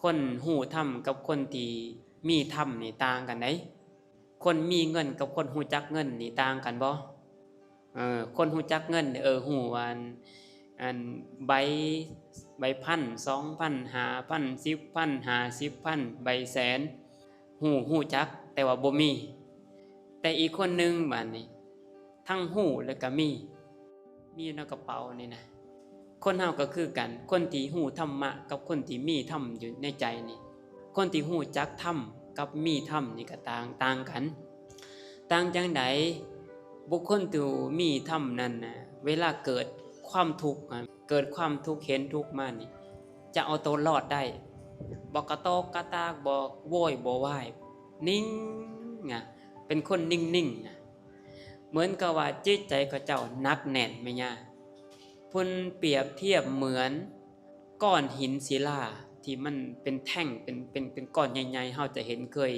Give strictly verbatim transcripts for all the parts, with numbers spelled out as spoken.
คนฮู้ธรรมกับคนที่มีธรรมนี่ต่างกันได๋ คนมีเงินกับคนฮู้จักเงินนี่ต่างกันบ่ เออ คนฮู้จักเงินนี่ เออ ฮู้อัน อันใบ ใบพัน สองพัน ห้าพัน สิบพัน ห้าสิบพัน ใบแสน ฮู้ ฮู้จัก แต่ว่าบ่มี แต่อีกคนหนึ่งบาดนี้ ทั้งฮู้แล้วก็มี มีอยู่ในกระเป๋านี่นะ คนเฮาก็คือกัน คนที่ฮู้ธรรมะกับคนที่มีธรรมอยู่ในใจนี่ คนที่ฮู้จักธรรมกับมีธรรมนี่ก็ต่าง ต่างกัน ต่างจั่งใด บุคคลที่มีธรรมนั่นน่ะ เวลาเกิดความทุกข์อะ เกิดความทุกข์เห็นทุกข์มานี่ จะเอาตัวรอดได้ บ่กระตอกกระตาก บ่โวยวาย นิ่งอะ เป็นคนนิ่งๆ นะ เหมือนกับว่าจิตใจเขาเจ้าหนักแน่น แม่ย่า เพิ่นเปรียบเทียบเหมือนก้อนหินศิลาที่มันเป็นแท่ง เป็น เป็น เป็นก้อนใหญ่ๆ เฮาจะเห็น เคย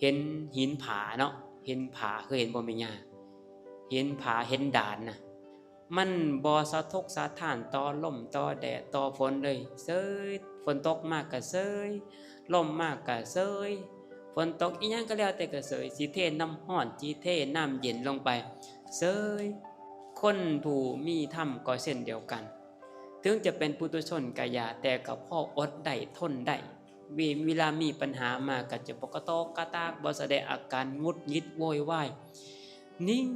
เห็นหินผาเนาะ เห็นผา เคยเห็นบ่แม่ย่า เห็นผา เห็นด่านน่ะ มันบ่สะทกสะท้านต่อลม ต่อแดด ต่อฝนเลย เซย ฝนตกมาก็เซย ลมมาก็เซย ฝนตกอิหยังก็แล้วแต่ก็เซย สิเทน้ำร้อน สิเทน้ำเย็นลงไป เซย คนผู้มีธรรมก็เช่นเดียวกัน ถึงจะเป็นปุถุชนก็อย่า แต่ก็พออดได้ ทนได้ เว- เวลามีปัญหามาก็จะบ่กระตอกกระตาก บ่แสดงอาการหงุดหงิดโวยวาย นิ่ง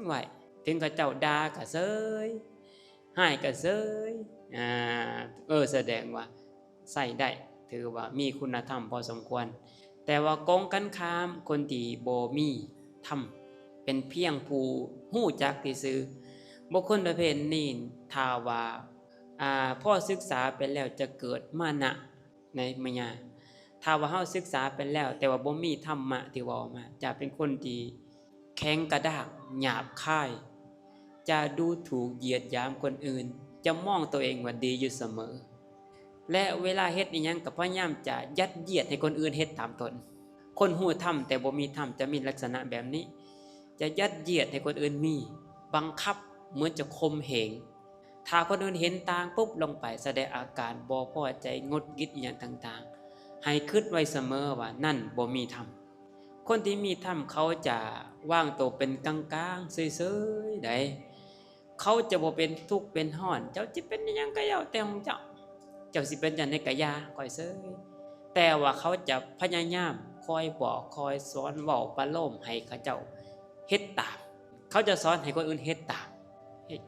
ไว้ ถึงเขาเจ้าด่าก็เซย ฮ้ายก็เซย อ่า เออ แสดงว่าใช้ได้ ถือว่ามีคุณธรรมพอสมควร แต่ว่ากงกันข้าม คนที่บ่มีธรรม เป็นเพียงผู้ฮู้จักซื่อๆ บุคคลประเภทนี้ ถ้าว่า อ่า พอศึกษาไปแล้วจะเกิดมานะ ใน แม่ย่า ถ้าว่าเฮาศึกษาไปแล้ว แต่ว่าบ่มีธรรมะที่เว้ามา จะเป็นคนที่แข็งกระด้าง หยาบคาย จะดูถูกเหยียดหยามคนอื่น จะมองตัวเองว่าดีอยู่เสมอ และเวลาเฮ็ดอิหยังก็พยายามจะยัดเยียดให้คนอื่นเฮ็ดตามตน คนฮู้ธรรมแต่บ่มีธรรมจะมีลักษณะแบบนี้ จะยัดเยียดให้คนอื่นมี บังคับ เหมือนจะข่มเหง ถ้าคนอื่นเห็นต่างปุ๊บลงไปแสดงอาการบ่พอใจ หงุดหงิดอิหยังต่างๆ ให้คิดไว้เสมอว่านั่นบ่มีธรรม คนที่มีธรรมเขาจะวางตัวเป็นกลางๆ เฉยๆ ได้ เขาจะบ่เป็นทุกข์เป็นร้อน เจ้าสิเป็นอิหยังก็แล้วแต่ของเจ้า เจ้าสิเป็นจั่งใดก็อย่า ข้อยเซย แต่ว่าเขาจะพยายามคอยบอกคอยสอน เว้าประโลมให้เขาเจ้าเฮ็ดตาม เขาจะสอนให้คนอื่นเฮ็ดตาม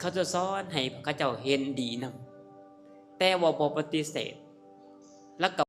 เขาจะสอนให้เขาเจ้าเห็นดีนำ แต่ว่าบ่ปฏิเสธ แล้วก็